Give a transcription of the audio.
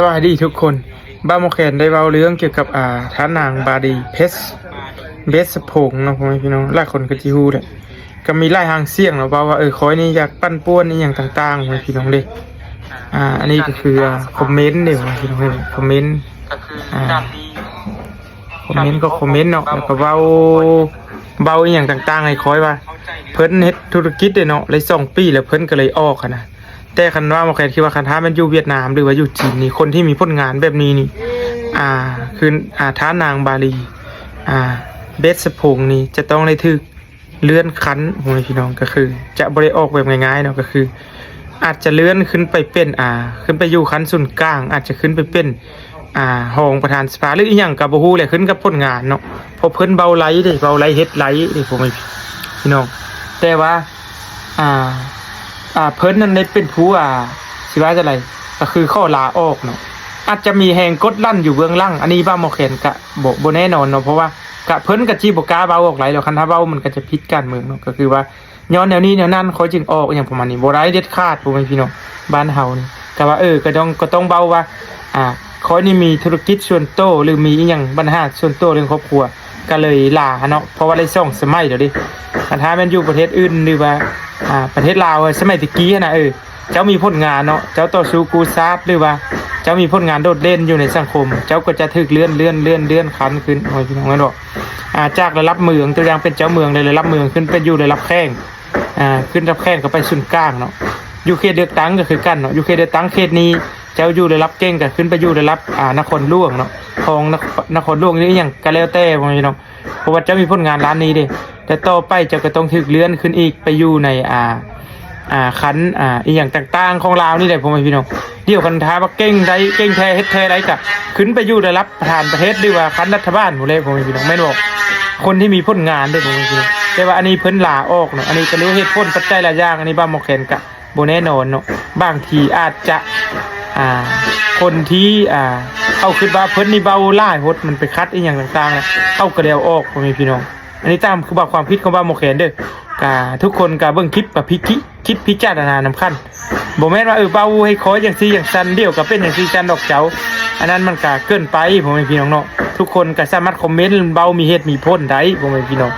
ສະບາຍດີທຸກຄົນ. ບ່າວໝໍແຄນໄດ້ເວົ້າເລື່ອງກ່ຽວກັບ ອ່າ ທ່ານນາງບາລີ ເພຊ ເບດສະໂພງເນາະ ພໍ່ແມ່ພີ່ນ້ອງ. ຫຼາຍຄົນກໍຊິຮູ້ແຫຼະ ກໍມີຫຼາຍຫາງສຽງເນາະ ເວົ້າວ່າ ເອີ ຂ້ອຍນີ້ຢາກປັ່ນປ່ວນອີ່ຫຍັງຕ່າງໆ ພໍ່ແມ່ພີ່ນ້ອງເດ້. ອ່າ ອັນນີ້ກໍຄື ອ່າ ຄອມເມັນເດ້ ພໍ່ແມ່ພີ່ນ້ອງເດ້ ຄອມເມັນ ອ່າ ຄອມເມັນກໍຄອມເມັນເນາະ ແລ້ວກໍເວົ້າ ເວົ້າອີ່ຫຍັງຕ່າງໆໃຫ້ຂ້ອຍວ່າ ເພິ່ນເຮັດທຸລະກິດເດ້ເນາະ ໄດ້ສອງປີແລ້ວ ເພິ່ນກໍເລີຍອອກຫັ້ນນະ. ແຕ່ຄັນວ່າໝໍແຄນຄິດວ່າ ຄັນຖ້າແມ່ນຢູ່ຫວຽດນາມ ຫຼືວ່າຢູ່ຈີນນີ້ ຄົນທີ່ມີຜົນງານແບບນີ້ນີ້ ອ່າ ຄື ອ່າ ທ່ານນາງບາລີ ອ່າ ເບດສະໂພງນີ້ ຈະຕ້ອງໄດ້ຖືກເລື່ອນຂັ້ນ ພໍ່ແມ່ພີ່ນ້ອງ ກໍຄືຈະບໍ່ໄດ້ອອກແບບງ່າຍໆເນາະ ກໍຄືອາດຈະເລື່ອນຂຶ້ນໄປເປັນ ອ່າ ຂຶ້ນໄປຢູ່ຂັ້ນສູນກາງ ອາດຈະຂຶ້ນໄປເປັນ ອ່າ ຮອງປະທານສະພາ ຫຼື ອີ່ຫຍັງກໍບໍ່ຮູ້ແຫຼະ ຂຶ້ນກັບຜົນງານເນາະ ເພາະເພິ່ນເວົ້າໄຫຼເດ້ ເວົ້າໄຫຼເຮັດໄຫຼເດ້ ພໍ່ແມ່ພີ່ນ້ອງ. ແຕ່ວ່າ ອ່າ ອ່າ ເພິ່ນນັ້ນໄດ້ເປັນຜູ້ ອ່າ ຊິວ່າຈັ່ງໃດ ກໍຄືຂໍລາອອກເນາະ ອາດຈະມີແຮງກົດດັນຢູ່ເບື້ອງຫຼັງ ອັນນີ້ບ່າວໝໍແຄນກະບໍ່ ບໍ່ແນ່ນອນເນາະ ເພາະວ່າກະ ເພິ່ນກະຊິບໍ່ກ້າເວົ້າອອກໄຫຼດອກ ຄັນຖ້າເວົ້າມັນກະຈະຜິດການເມືອງເນາະ ກໍຄືວ່າ ຍ້ອນແນວນີ້ແນວນັ້ນ ຂ້ອຍຈຶ່ງອອກ ອີ່ຫຍັງປະມານນີ້ ບໍ່ໄດ້ເດັດຂາດ ພໍ່ແມ່ພີ່ນ້ອງ. ບ້ານເຮົານີ້ ກໍວ່າ ເອີ ກໍຕ້ອງ ກໍຕ້ອງເວົ້າວ່າ ອ່າ ຂ້ອຍນີ້ມີທຸລະກິດສ່ວນໂຕ ຫຼື ມີອີ່ຫຍັງບັນຫາສ່ວນໂຕເລື່ອງຄອບຄົວ ກໍເລີຍລາເນາະ ເພາະວ່າໄດ້ສອງສະໄໝແລ້ວເດ້. ຄັນຖ້າແມ່ນຢູ່ປະເທດອື່ນ ຫຼືວ່າ ອ່າ ປະເທດລາວ ສະໄໝແຕ່ກີ້ຫັ້ນນະ ເອີ ເຈົ້າມີຜົນງານເນາະ ເຈົ້າຕໍ່ສູ້ກູ້ຊາດ ຫຼືວ່າເຈົ້າມີຜົນງານໂດດເດັ່ນຢູ່ໃນສັງຄົມ ເຈົ້າກໍຈະຖືກເລື່ອນ ເລື່ອນ ເລື່ອນ ເລື່ອນຂັ້ນຂຶ້ນ ໂອ້ຍ ພີ່ນ້ອງແມ່ນບໍ່? ອ່າ ຈາກລະດັບເມືອງ ຕົວຢ່າງເປັນເຈົ້າເມືອງ ແລ້ວລະດັບເມືອງຂຶ້ນໄປຢູ່ລະດັບແຂວງ ອ່າ ຂຶ້ນລະດັບແຂວງກໍໄປສູນກາງເນາະ ຢູ່ເຂດເລືອກຕັ້ງກໍຄືກັນເນາະ ຢູ່ເຂດເລືອກຕັ້ງເຂດນີ້ ເຈົ້າຢູ່ລະດັບເກັ່ງກໍຂຶ້ນໄປຢູ່ລະດັບ ອ່າ ນະຄອນຫຼວງເນາະ ຮອງນະ ນະຄອນຫຼວງ ຫຼື ອີ່ຫຍັງກໍແລ້ວແຕ່ ພໍ່ແມ່ພີ່ນ້ອງ ເພາະວ່າເຈົ້າມີຜົນງານດ້ານນີ້ເດ້ ແຕ່ຕໍ່ໄປເຈົ້າກໍຕ້ອງຖືກເລື່ອນຂຶ້ນອີກໄປຢູ່ໃນ ອ່າ ອ່າ ຂັ້ນ ອ່າ ອີ່ຫຍັງຕ່າງໆຂອງລາວນີ້ແຫຼະ ພໍ່ແມ່ພີ່ນ້ອງ. ດຽວຄັນຖ້າວ່າເກັ່ງໄດ້ ເກັ່ງແທ້ເຮັດແທ້ໄດ້ ກະຂຶ້ນໄປຢູ່ລະດັບປະທານປະເທດ ຫຼືວ່າຂັ້ນລັດຖະບານພຸ້ນແຫຼະ ພໍ່ແມ່ພີ່ນ້ອງ ແມ່ນບໍ່? ຄົນທີ່ມີຜົນງານເດ້ ພໍ່ແມ່ພີ່ນ້ອງ. ແຕ່ວ່າອັນນີ້ເພິ່ນລາອອກເນາະ ອັນນີ້ກໍເລື່ອງເຫດຜົນປັດໄຈຫຼາຍຢ່າງ ອັນນີ້ບ່າວໝໍແຄນກະບໍ່ແນ່ນອນເນາະ ບາງທີອາດຈະ ອ່າ ຄົນທີ່ ອ່າ ເຂົາຄິດວ່າເພິ່ນນີ້ເວົ້າຫຼາຍໂພດ ມັນໄປຂັດອີ່ຫຍັງຕ່າງໆ ເຂົາກໍໄດ້ເອົາອອກ ພໍ່ແມ່ພີ່ນ້ອງ. ອັນນີ້ຕາມຄືວ່າຄວາມຄິດຂອງບ່າວໝໍແຄນເດີ້ ກະທຸກຄົນກະເບິ່ງຄລິບ ກະພິ ຄິດພິຈາລະນານຳກັນ ບໍ່ແມ່ນວ່າ ເອີ ເວົ້າໃຫ້ຂ້ອຍຈັ່ງຊີ້ຈັ່ງຊັ້ນ ດຽວກໍເປັນຈັ່ງຊີ້ຊັ້ນດອກເຈົ້າ ອັນນັ້ນມັນກະເກີນໄປ ພໍ່ແມ່ພີ່ນ້ອງເນາະ. ທຸກຄົນກະສາມາດຄອມເມັນເວົ້າມີເຫດມີຜົນໄດ້ ພໍ່ແມ່ພີ່ນ້ອງ.